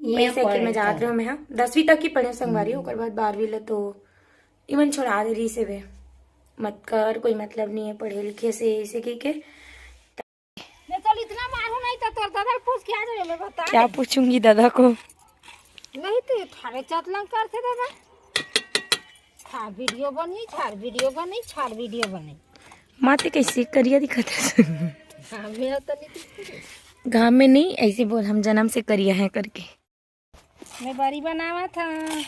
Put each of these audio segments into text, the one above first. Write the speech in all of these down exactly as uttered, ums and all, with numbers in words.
ये वही साइकिल में पढ़े जात था। रहे मैं, हाँ, दसवीं तक ही पढ़े संगवारी, ओकर बाद बारहवीं ले तो इमन छोड़ा दे रही से वे, मत कर, कोई मतलब नहीं है पढ़े लिखे से, ऐसे कह के। मैं चल इतना मारू नहीं तो तोर दादा पूछ के आ जावे, मैं बता क्या दे। पूछूंगी दादा को? नहीं तो ये थारे चतलंग करते दादा। छार वीडियो बनी, छार वीडियो बनी, छार वीडियो बनी। माते कैसे करिया दिखत है? हाँ, मैं तो नहीं दिखती। घाम में नहीं, ऐसे बोल, हम जन्म से करिया है करके। मैं बरी बनावत हूँ,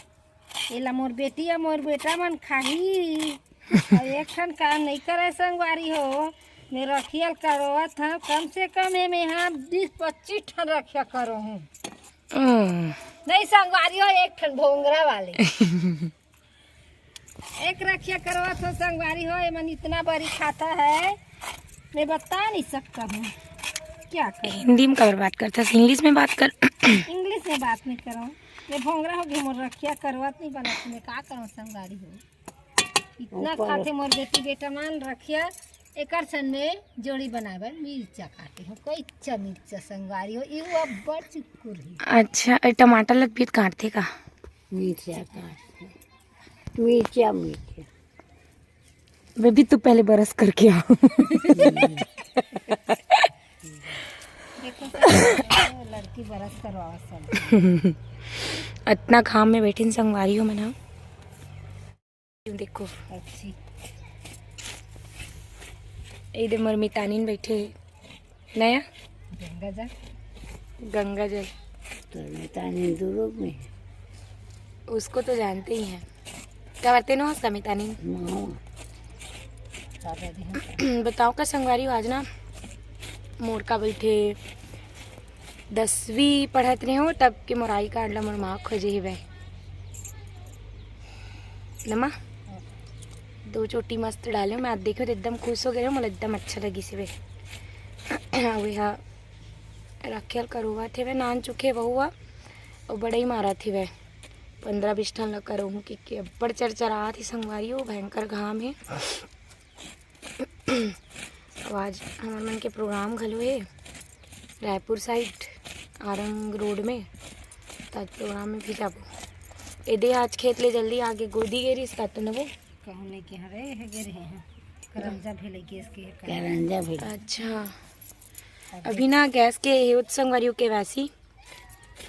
एला मोर बेटी या मोर बेटा मन खाही। और एक ठन काम नहीं करे संगवारी हो, मैं रखियल करवत हूँ, कम से कम ये मैं हाँ बीस पच्चीस ठन रखिया करो हूँ। हम्म। नहीं संगवारी हो, एक ठन भोंगरा वाले। एक रखिया करवत हो संगवारी हो, ये मन इतना बरी खाता है, मैं बता नहीं सकता हूँ क्या करूँ। हिंदी में काबर बात करता है, इंग्लिश में बात कर। इंग्लिश में बात नहीं करो, ये भोंगरा हो गया, मोर रखिया करवत नहीं बनत, मैं का करूँ संगवारी हो। इतना ऊपर खाथे मोर बेटी बेटा मन रखिया, एकर सन में जोड़ी बनाए बर मिर्चा काटे हो, कोई इच्छा मिर्चा संगवारी हो, यू अब्बड़ चुकुर है। अच्छा, ए, टमाटर लग भी काटथे का? मिर्चा काटथे, मिर्चा, मिर्चा। बेबी, तू पहले ब्रश करके आ। देखो, लड़की ब्रश करवावा सब। इतना घाम में बैठिन संगवारी हो मना। देखो, अच्छी। ए दे मोर मितानिन बैठे नया गंगा जल। गंगा जल। तो मितानिन दू रूप में। उसको तो जानते ही हैं। क्या बातें ना उसका मितानिन? माँ। बताओ का संगवारी हो, आज ना मोर का बैठे दसवीं पढ़त रहे हो तब के मोर आई कार्ड ला मोर माँ खोजे हेवय। नमा दो चोटी मस्त डाले हो, मैं आज देखे तो एकदम खुश हो गए हो, मोला एकदम अच्छा लगी से वे। वे हा रखेल करुआ थे वे नान चुके वहू हा, और बड़ई मारा थे वे। पंद्रह बीस ठन ला करो हूँ कि, कि अब्बड़ चरचरात ही संगवारी हो, भयंकर घाम है। अब आज हमर मन के प्रोग्राम घलो हे रायपुर साइड, आरंग रोड में, त आज प्रोग्राम में भी जाबो। एदे आज खेत ले जल्दी आगे गोदी गे रिस का तो नबो। कहूँ नहीं के हरे, हे गे रहे हैं। करंजा भी लगे इसके, करंजा भी। अच्छा, अभी ना गैस के हे उत्संग वारी के वैसी,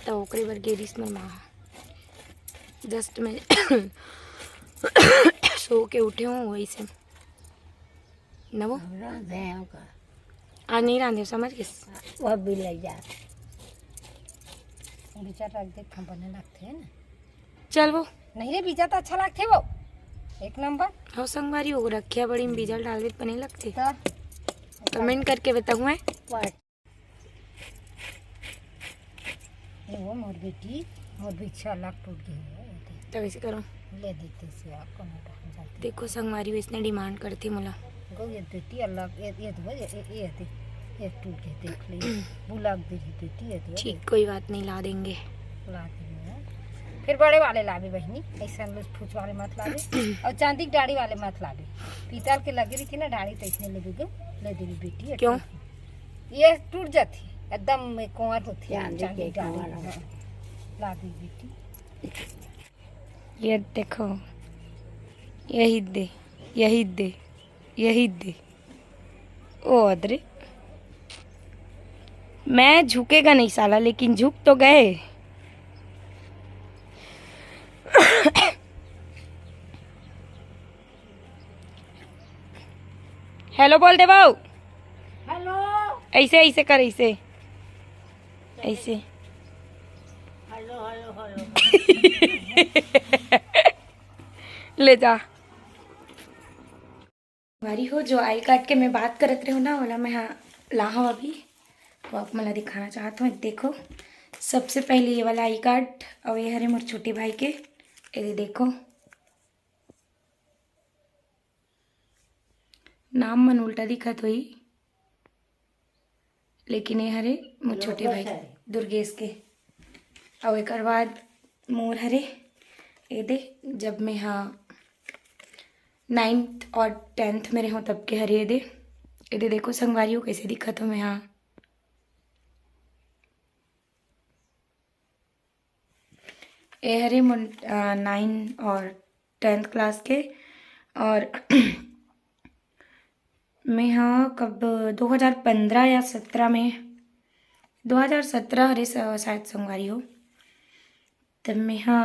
तो ओकरे बर गे रिस मोर माँ। जस्ट मैं सो के उठे हूँ वही से। नवो? रांधे हैं का? आज नहीं रांधे, समझ गइस? वो भी ले जा। बीजा रख दे, हम बने लगते हैं ना। चल वो। नहीं रे, बीजा तो अच्छा लगते वो। एक नंबर। हो संगवारी हो रखिया बड़ी में बीजा डाल दे, बने लगते। तो? कमेंट करके बताऊँ मैं। वाह। ए वो मोर बेटी, मोर बिछिया लग टूट गई है, ये देख। तो कैसे करूँ? ले देते से आपको मोटा हो जाती। देखो संगवारी, इसने डिमांड करती मोला। गो ये बेटी अलग, ये, ये दो, ये, ये, ये दे, ये टूट गई, देख ले। बुला दे रही बेटी, ये दो, ठीक, ये। कोई बात नहीं, ला देंगे। ला देंगे। फिर बड़े वाले लावे बहनी, ऐसे हम लोग फूच वाले मत लावे। और चांदी की डाड़ी वाले मत लावे। पीतल के लगी रही थी ना डाड़ी, तो इसने ले दे, ले दे रही बेटी, ये क्यों? टूट गई। ये टूट जाती, एकदम में कुंवर होती है, चांदी चांदी के डाली, कुंवर। हाँ। ला दी बेटी। ये देखो, यही दे, यही दे, यही दे। ओ अदरे, मैं झुकेगा नहीं साला, लेकिन झुक तो गए। हेलो बोल दे बाऊ। हेलो। ऐसे, ऐसे कर, ऐसे, ऐसे। Hello, hello, hello. ले जा। भारी हो, जो आई कार्ड के मैं बात करत रहे हो ना, वाला मैं हाँ ला हूँ अभी, वो आप मला दिखाना चाहत हूँ। देखो, सबसे पहले ये वाला आई कार्ड, और ये हरे मोर छोटे भाई के, ये देखो, नाम मन उल्टा दिखत होई, लेकिन ये हरे मोर छोटे भाई दुर्गेश के। अउ एकर बाद मोर हरे, ए दे, जब मैं हा नाइन्थ और टेंथ में रहूँ तब के हरे, ए दे। ए दे देखो संगवारी हो, कैसे दिखत हो मैं हा। ये हरे मोर नाइन और टेंथ क्लास के। और मैं हा कब दो हज़ार पंद्रह या सत्रह में, दो हज़ार सत्रह हरे स- शायद संगवारी हो, तब मैं हा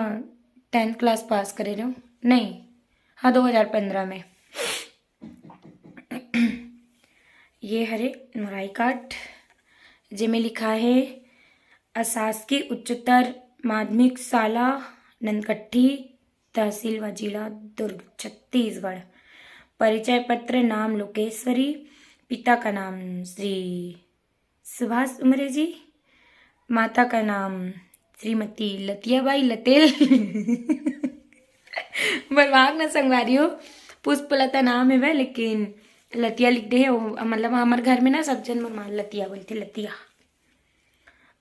टेंथ क्लास पास करे रहे हूँ। नहीं, हाँ, दो हज़ार पंद्रह में। ये हरे मोर आई कार्ड, जेमे लिखा है अशासकीय उच्चतर माध्यमिक शाला नंदकट्ठी, तहसील व जिला दुर्ग, छत्तीसगढ़। परिचय पत्र, नाम लोकेश्वरी, पिता का नाम श्री सुभाष उमरे जी, माता का नाम श्रीमती लतिया बाई लतेल। मोर माँ के ना संगवारी हो, पुष्पलता नाम है वह, लेकिन लतिया लिख दे है। वो, मतलब, हमारे घर में ना सब जन मोर माँ लतिया बोलते, लतिया।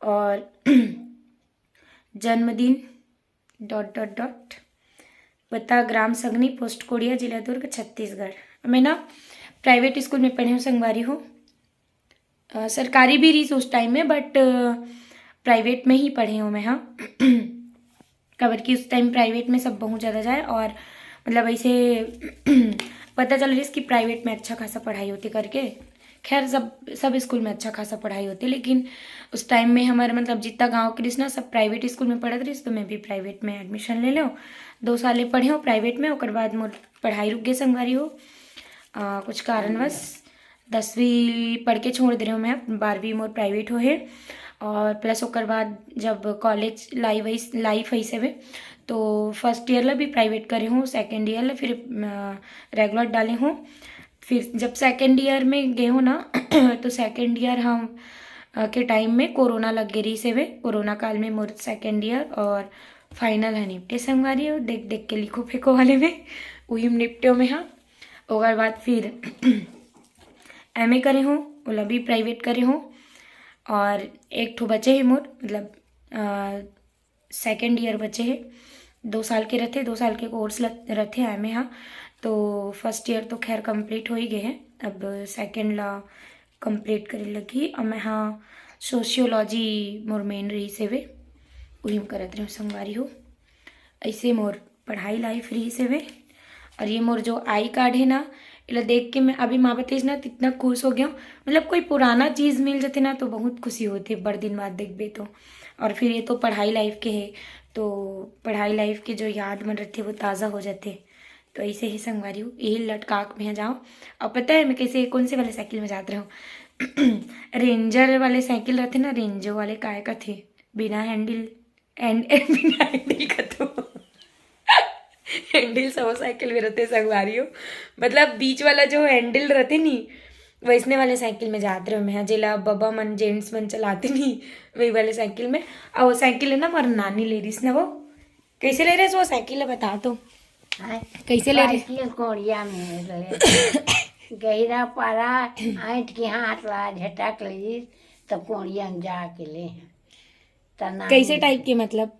और जन्मदिन डॉट डॉट डॉट, पता ग्राम सगनी, पोस्ट कोड़िया, जिला दुर्ग, छत्तीसगढ़। मैं ना प्राइवेट स्कूल में पढ़े हूँ संगवारी हो। अ, सरकारी भी रहीस उस टाइम में, बट प्राइवेट में ही पढ़े हूँ मैं, हाँ। काबर कि उस टाइम प्राइवेट में सब बहुत ज़्यादा जाए और, मतलब, ऐसे पता चल रहीस कि प्राइवेट में अच्छा खासा पढ़ाई होती करके। खैर, सब सब स्कूल में अच्छा खासा पढ़ाई होती, लेकिन उस टाइम में हमारे, मतलब, जितना गाँव के रहीस ना, सब प्राइवेट स्कूल में पढ़त रहीस, तो मैं भी प्राइवेट में एडमिशन ले लो। दो साल पढ़े हूँ प्राइवेट में, ओकर बाद मोर पढ़ाई रुक गई संगवारी हो, अ, कुछ कारणवश। दसवीं पढ़ के छोड़ दे रहे हूँ मैं, बारहवीं मोर प्राइवेट हो है। और प्लस ओकर बाद जब कॉलेज लाइफ लाइफ ऐसे हुए, तो फर्स्ट ईयर ला भी प्राइवेट करे हूँ, सेकेंड ईयर ला फिर रेगुलर डाले हूँ। फिर जब सेकेंड ईयर में गए हूँ ना, तो सेकेंड ईयर हम अ, के टाइम में कोरोना लग गई रहीस हवे। कोरोना काल में मोर सेकेंड ईयर और फाइनल ह निपटे संगवारी हो, देख देख के लिखो फेंको वाले में, उही में निपटे में हाँ। ओकर बाद फिर एमए करे हूँ, ओला भी प्राइवेट करे हूँ। और एक ठो बचे है मोर, मतलब, सेकेंड ईयर बचे है, दो साल के रहते, दो साल के कोर्स रथे एमए हा। तो फर्स्ट ईयर तो खैर कंप्लीट हो ही गए है, अब सेकेंड ला कंप्लीट करे लगी। और मैं हाँ, सोशियोलॉजी मोर मेन रहीस हवे, उही में करत रहे संगवारी हो। ऐसे मोर पढ़ाई लाइफ रहीस हवे। और ये मोर जो आई कार्ड है ना, एला देख के मैं अभी माँ बतेज ना, इतना खुश हो गया हूँ। मतलब, कोई पुराना चीज़ मिल जाते ना, तो बहुत खुशी होती है, बड़ दिन बाद देखबे तो। और फिर ये तो पढ़ाई लाइफ के है, तो पढ़ाई लाइफ के जो याद मन रहते, वो ताज़ा हो जाते। तो ऐसे ही संगवारी हो, यही लटका के मैं जाओ। और पता है, मैं कैसे, कौन से वाले साइकिल में जात रहे हूँ? रेंजर वाले साइकिल रहते ना, रेंजो वाले, काय कथे, बिना हैंडल, एंड बिना हैंडल का तो हैंडल सब साइकिल में रहते संगवारी हो। मतलब, बीच वाला जो हैंडल रहते नी, वैसने वाले साइकिल में जात रहे मैं, जेला बबा मन, जेंट्स मन चलाते नी, वही वाले साइकिल में। और वो साइकिल है ना, मोर नानी ले रहीस ना वो। कैसे ले रहीस वो साइकिल है, बता तो। हाँ, कैसे ले रहीस? साइकिल कोड़िया में ले। गहिरा पारा ऐंठ के हाथ ला झटक लीस, तो कोड़िया में जाके ले। त नानी कैसे टाइप के, मतलब?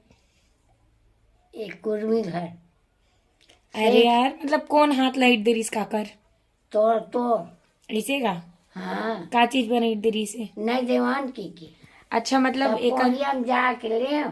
एक कुर्मी घर। अरे से यार, मतलब, कौन हाथ लाइट दे रहीस काकर? तोर, तोर। ऐसे का? हाँ। का चीज बनाई दे रहीस है? नहीं देवान की, की। अच्छा, मतलब, तब एकर कोरिया में जाके ले,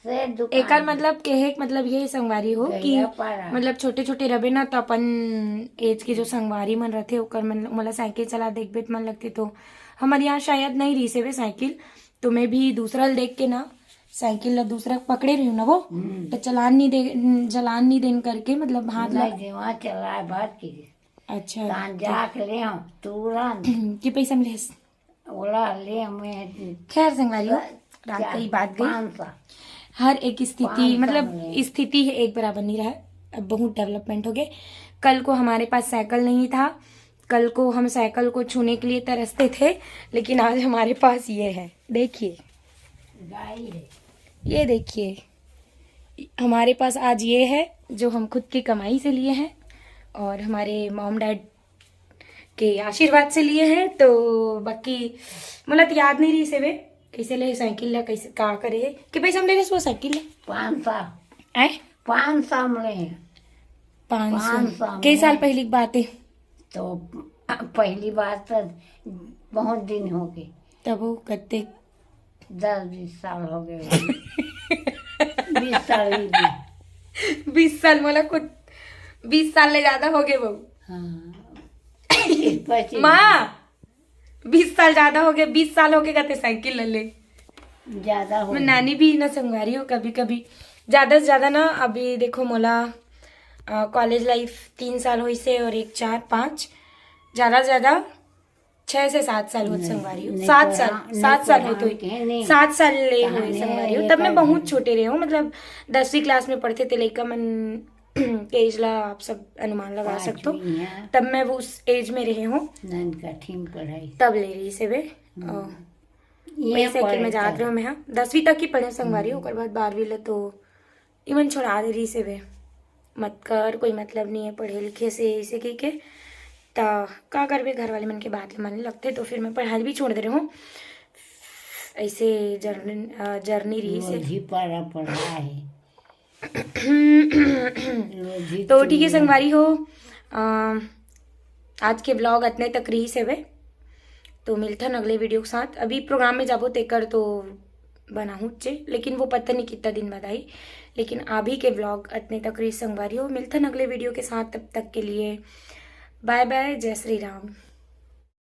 से दुकान एकर में। मतलब, कहे के मतलब ये संगवारी हो कि गैया पारा। मतलब, छोटे-छोटे रबे ना, तो अपन एज के जो संगवारी मन रहते, ओकर मन, मोला साइकिल चला देखबे त मन लगते, तो हमारे यहाँ शायद नहीं रहीस हवे साइकिल, तो मैं भी दूसरा ल देख के ना, साइकिल ला दूसरा पकड़े रही हूँ ना वो, हम्म। तो चलान नहीं दे, चलान नहीं देन करके, मतलब, हाथ ला नहीं देवा, चलाए बात की। अच्छा, तान तो जाके ले हम तुरंत। के पैसा में लेस? ओला ले हमें खैर संगवारी हो, रात क्या? का ही बात गई। पाँच सौ। हर एक स्थिति, पाँच सौ मतलब, में। स्थिति है एक बराबर नहीं रहा, अब बहुत डेवलपमेंट हो गए। कल को हमारे पास साइकिल नहीं था, कल को हम साइकिल को छूने के लिए तरसते थे, लेकिन आज हमारे पास ये है, देखिए। गाड़ी है। ये देखिए, हमारे पास आज ये है जो हम खुद की कमाई से लिए हैं और हमारे मॉम डैड के आशीर्वाद से लिए हैं। तो बाकी मोला तो याद नहीं रहीस हवे, कैसे ले साइकिल ला, कैसे का करे, के पैसा में ले रहीस वो साइकिल ला? पाँच सौ। आय? पाँच सौ में ले। पाँच सौ। पाँच सौ में। कई साल पहली की बात है? तो पहली बार तो बहुत दिन हो गए। तब वो कत्ते? दस बीस साल हो गए होंगे। साल ही दी। बीस साल, मोला खुद बीस साल ले ज्यादा हो गए बहू। हाँ, पच्चीस, पच्चीस। माँ, बीस साल ज्यादा हो गए, बीस साल हो गए कहते साइकिल ले ले। ज्यादा हो मैं नानी भी ना संगवारी हो कभी कभी, ज्यादा से ज्यादा ना। अभी देखो मोला कॉलेज लाइफ तीन साल होइसे और एक चार पाँच, ज्यादा से ज्यादा छह से सात साल होत संगवारी हो। नहीं, सात पढ़ा- साल नहीं, सात साल पढ़ा होत होई। के नहीं। सात साल ले कहाँ होई नहीं, संगवारी हो, ये तब मैं कर बहुत रहे। छोटे रहे हूँ, मतलब दसवीं क्लास में पढ़ते थे लइका मन के एज ला आप सब अनुमान लगा सकते हो। पाँचवीं है। तब मैं वो उस एज में रहे हूँ, नंद कठिन पढ़ाई। तब ले रही से वे। और ये वही साइकिल में पढ़ जात कर। रहे मैं, हाँ, दसवीं तक ही पढ़े संगवारी, ओकर बाद बारहवीं ले तो इवन छोड़ा दे रही से वे, मत कर, कोई मतलब नहीं है पढ़े लिखे से, ऐसे कह के। त का करबे, घर वाले मन के बात ले माने लगते, तो फिर मैं पढ़ाई भी छोड़ दे रहे हूँ। ऐसे जर्नी जर्नी रही से। रोजी पढ़ा पढ़ा है। रोजी तो ठीक है संगवारी हो, अ, आज के ब्लॉग अतने तक रही से वे। तो मिलथन अगले वीडियो के साथ। अभी प्रोग्राम में जाबो तेकर तो बनाहूँ चे, लेकिन वो पता नहीं कितना दिन बाद आई। लेकिन अभी के ब्लॉग अतने तक रही संगवारी हो, मिलथन अगले वीडियो के साथ। तब तक के लिए बाय बाय, जय श्री राम।